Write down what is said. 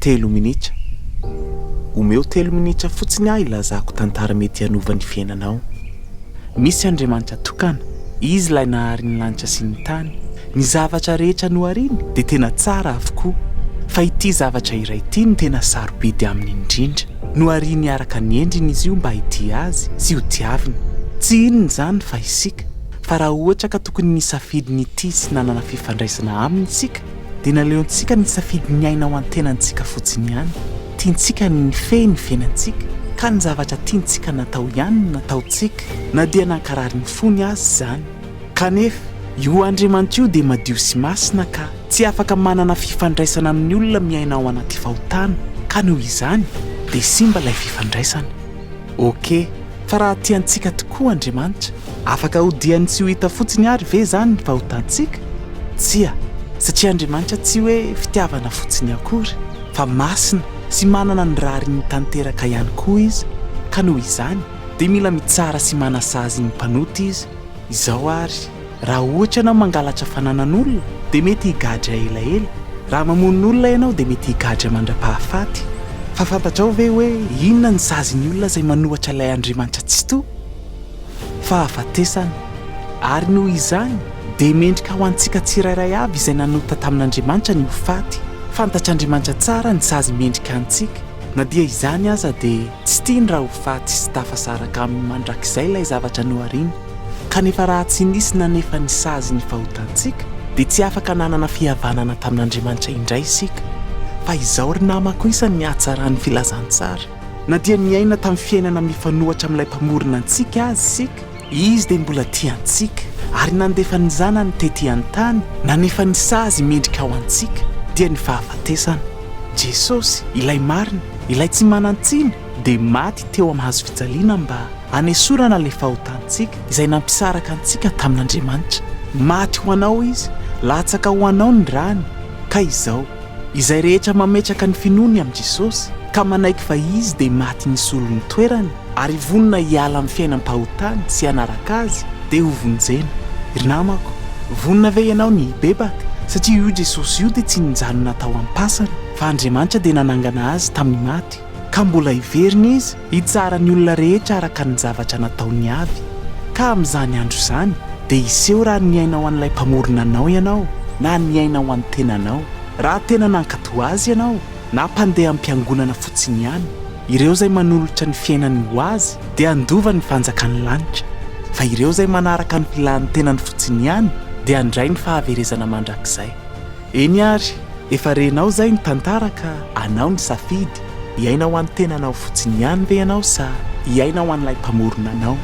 Telo minitra. Omeo telo minitra fotsiny aho hilazako tantara mety hanova ny fiainanao. Misy Andriamanitra tokana. Izy ilay nahary ny lanitra sy ny tany. Ny zavatra rehetra nohariny dia tena tsara avokoa. Fa ity zavatra iray ity no tena sarobidy aminy indrindra. Nohariny araka ny endriny izy io mba hitia azy sy ho tiaviny. Tsy inona izany fa isika. Fa raha ohatra ka tokony nisafidy ny hitia sy nanana fifandraisana aminy isika, dia naleontsika nisafidy ny aina ho an-tenantsika fotsiny ihany. Tiantsika ny nifehy ny fiainantsika, ka ny zavatra tiantsika natao ihany no nataontsika, na dia nankarary ny fony aza izany. Kanefa, io Andriamanitra io dia madio sy masina ka tsy afaka manana fifandraisana amin'ny olona miaina ao anaty fahotana, ka noho izany dia simba ilay fifandraisana. Ok, fa raha tia antsika tokoa Andriamanitra, afaka hodiany tsy ho hita fotsiny àry ve izany ny fahotantsika? Tsia, satria Andriamanitra tsy hoe fitiavana fotsiny akory, fa masina sy manana ny rariny tanteraka ihany koa Izy, ka noho izany dia mila mitsara sy manasazy ny mpanota Izy. Izao àry, Raha ohatra ianao mangalatra fananan'olona dia mety higadra elaela, raha mamono olona ianao dia mety higadra mandra-pahafaty. Fa fantatrao ve hoe inona ny sazin'ny olona izay manohatra ilay Andriamanitra Tsitoha? Fahafatesana. Ary noho izany dia mendrika ho antsika tsirairay avy izay nanota tamin'Andriamanitra ny ho faty. Fantatr'Andriamanitra tsara ny sazy mendrika antsika. Na dia izany aza dia tsy tiany raha ho faty sy tafasaraka aminy mandrakizay ilay zavatra nohariny. Kanefa raha tsy nisy nanefa ny sazy ny fahotantsika, dia tsy afaka nanana fihavanana tamin'Andriamanitra indray isika. Fa izao ry namako isany ny hatsaran'ny filazantsara, na dia niaina tamin'ny fiainana mifanohatra amin'ilay Mpamorona antsika aza isika, Izy dia mbola tia antsika, ary nandefa ny Zanany tety an-tany nanefa ny sazy mendrika ho antsika, dia ny fahafatesana. Jesosy, ilay marina, ilay tsy manan-tsiny, dia maty teo amin'ny hazo fijaliana mba hanesorana ilay fahotantsika izay nampisaraka antsika tamin'Andriamanitra. Maty ho anao Izy, latsaka ho anao ny rany. Ka izao, izay rehetra mametraka ny finoany amin'i Jesosy, ka manaiky fa Izy dia maty nisolo ny toerany, ary vonona hiala amin'ny fiainam-pahotany sy hanaraka Azy, dia hovonjena. Ry namako, vonona ve ianao ny hibebaka? Satria io Jesosy io dia tsy nijanona tao am-pasana, fa Andriamanitra dia nanangana Azy tamin'ny maty. Ka mbola hiverina izy hitsara ny olona rehetra araka ny zavatra nataony avy. Ka amin'izany andro izany, dia hiseho raha niaina ho an'ilay Mpamorona anao ianao, na niaina ho an'ny tenanao. Raha tena nankatò Azy ianao, na mpandeha am-piangonana fotsiny ihany. Ireo izay manolotra ny fiainany ho Azy dia handova ny fanjakan'ny lanitra. Fa ireo izay manaraka ny filan'ny tenany fotsiny ihany dia handray ny fahaverezana mandrakizay. Eny ary, efa renao izay ny tantara ka anao ny safidy, hiaina ho an'ny tenanao fotsiny ihany ve ianao sa hiaina ho an'ilay Mpamorona anao?